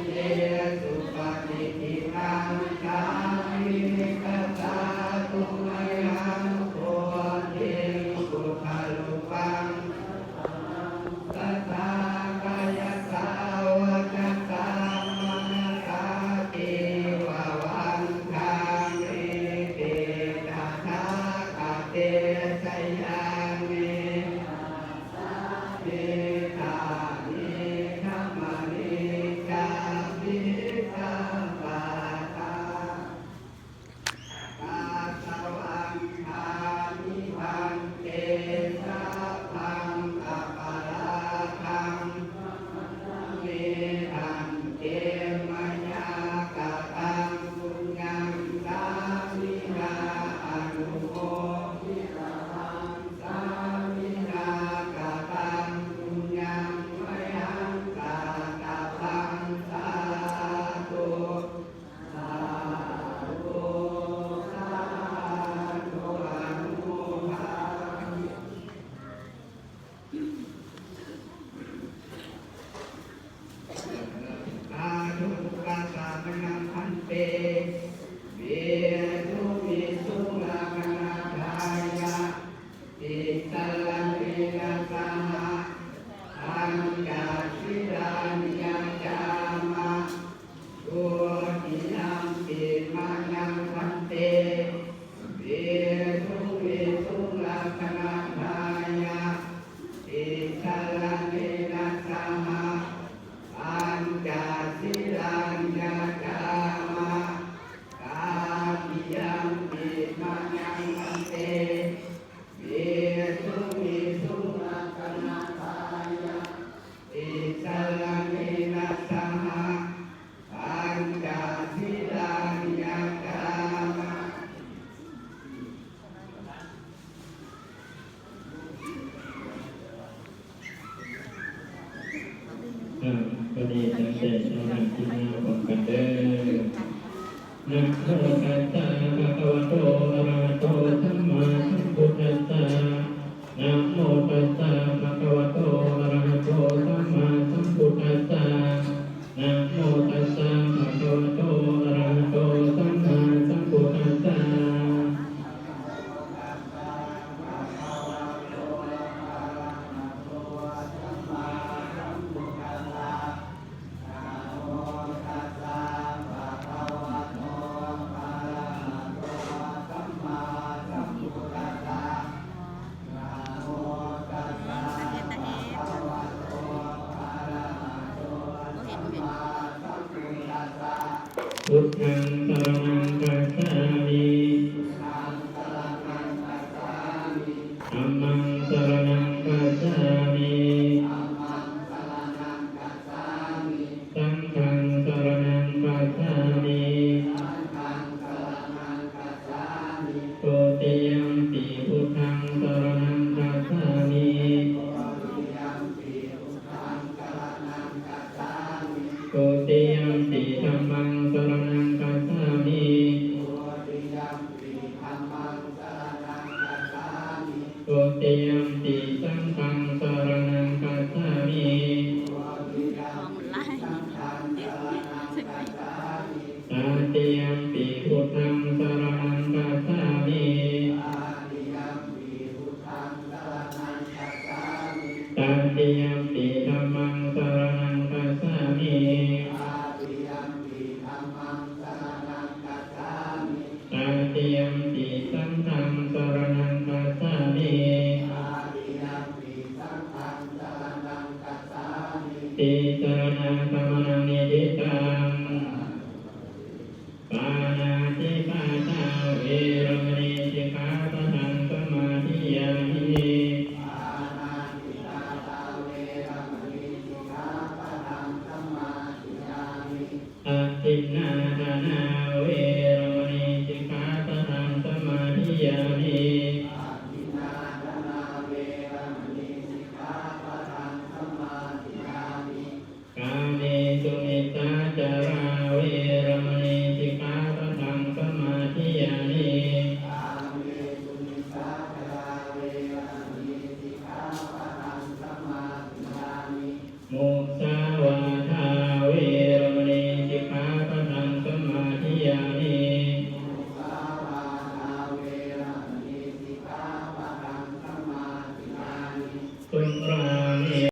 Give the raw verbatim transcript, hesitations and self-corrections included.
Yesu patiṭṭhitaṃ sāmī, dasātu mayaṃ bodhiṃ buddharūpaṃ. Sadā kāyasā vacasā manasā ceva vandāmi te tathāgate sayane āsane ṭhāne gamane cāpi sabbadā. Vandāmi bhante sabbaṃ aparādhaṃ khamatha me bhante, mayā kataṃ puññaṃ sāminā anumoditabbaṃ, sāminā kataṃ puññaṃ mayhaṃ dātabbaṃ, sādhu. Sādhu ukāsa mayaṃ bhante, visuṃ visuṃ rakkhaṇatthāya tisaraṇena saha pañca sīlāni yācāma. Dutiyampi mayaṃ bhante, visuṃ visuṃ rakkhaṇatthāya tisaraṇena saha pañca sīlāni yācāma. Tatiyampi mayaṃ bhante, visuṃ visuṃ rakkhaṇatthāya tisaraṇena saha pañca sīlāni yācāma. ອ່າ ບັດນີ້ຕັ້ງໃຈສະຫະພາວະນາພ້ອມກັນເດີ້. Namo tassa bhagavato arahato sammāsambuddhassa. Namo tassa bhagavato arahato sammāsambuddhassa. Namo tassa bhagavato arahato sammāsambuddhassa. Buddhaṃ saraṇaṃ gacchāmi. Dhammaṃ saraṇaṃ gacchāmi. Saṅghaṃ saraṇaṃ gacchāmi. Dutiyampi buddhaṃ saraṇaṃ gacchāmi. Dutiyampi dhammaṃ saraṇaṃ gacchāmi. Dutiyampi saṅghaṃ saraṇaṃ gacchāmi. Tatiyampi buddhaṃ saraṇaṃ gacchāmi. Tatiyampi dhammaṃ saraṇaṃ gacchāmi. Tatiyampi saṅghaṃ saraṇaṃ gacchāmi. Tisaraṇagamanaṃ niṭṭhitaṃ. Pāṇātipātā veramaṇī sikkhāpadaṃ samādiyāmi. Adinnādānā veramaṇī sikkhāpadaṃ samādiyāmi. Kāmesu micchācārā veramaṇī sikkhāpadaṃ samādiyāmi. Musāvādā veramaṇī คนเรา